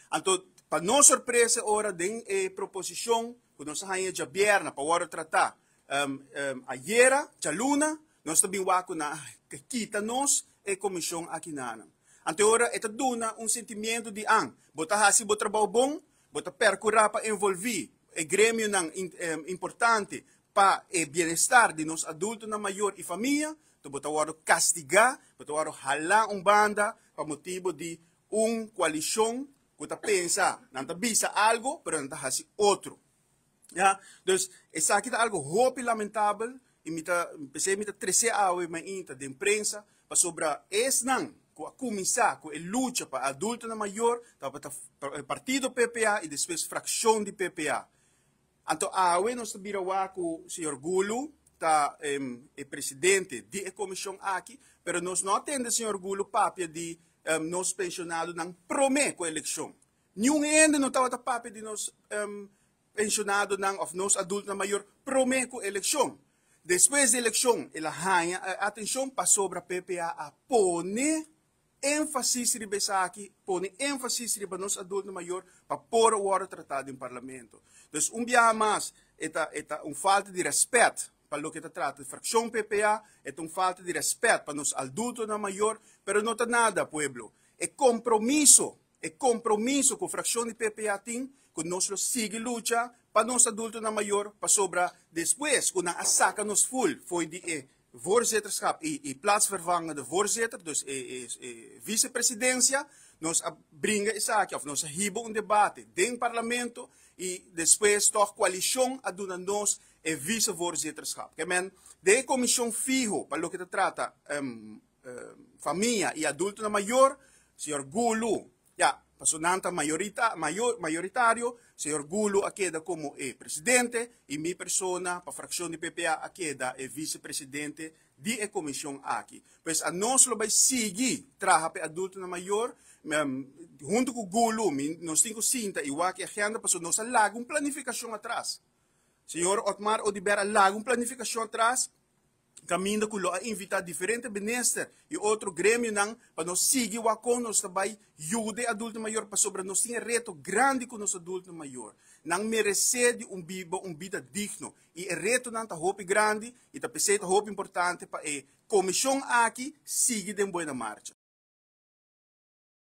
Anto, pa nos sorpresa, ora den e proposicion cu nos a haya diabierna pa wordo trata ayera, djaluna, nos ta bin wak cu nan a kita nos e comision aki nanan. Anto ora e ta duna un sentimiento di an, bo ta haci bo trabou bon, bo ta percura pa envolvi e gremionan importante pa e bienestar di nos adultonan mayor y famia, anto bo ta wordo castiga, bo ta wordo hala un banda pa motibo di un coalicion cu ta pensa, nan ta bisa algo, pero nan ta haci otro. Ja, dus esaki ta algo hopi lamentabel y mi ta p'esei mi ta trece awe mainta den prensa pasobra esnan cu a cuminsa cu e lucha pa adultonan mayor tabata partido PPA y despues fraccion di PPA. Anto awe nos ta bira wak cu señor Gulu ta e presidente di e comision aki, pero nos no a tende señor Gulu papia di nos pensionadonan prome cu eleccion. Niun hende no tabata papia di nos pensionadonan of nos adultonan mayor prome cu eleccion. Despues di eleccion el a haña atencion pasobra PPA a pone énfasis riba esaki, pone énfasis riba nos adulto mayor pa por wòrdu tratá den Parlamento. Dus un biaha mas e ta e ta un falta di rèspèt pa loke ta trata di frakshon PPA, e ta un falta di rèspèt pa nos adultonan mayor, pero no ta nada pueblo. E kompromiso, e kompromiso ku frakshon di PPA tin ku nos lo sigui lucha pa nos adultonan mayor pasobra despues ku nan a saka nos ful fo'i di e voorzitterschap y y plaatsvervangende voorzitter, dus e e e vicepresidencia, nos a bringa esaki of nos a hiba un debate den parlamento y despues tog coalicion a duna nos e vicevoorzitterschap. Ke men den e comision fiho pa loke ta trata famia y adultonan mayor, señor Gulu, Ya, paso nan ta mayorita, mayor, mayoritario, señor Gulu a keda como e presidente y mi persona pa fraccion di PPA a keda e vicepresidente di e comision aki. Pues anos lo bay sigui traha pa e adultonan mayor, hunto cu Gulu mi, nos tin cu sinta y wak e agenda pasobra nos a laga un planificacion atras. Señor Otmar Oduber a laga un planificacion atras. Kaminda ku lo a invitá diferente minister i otro gremionan pa nos sigui wak kon nos ta bai yuda e adulto mayor pasobra nos tin e reto grandi ku nos adulto mayor. Nan meresé di un biba un bida digno i e retonan ta hopi grandi i ta p'esei ta hopi importante pa e komishon aki sigui den buena marcha.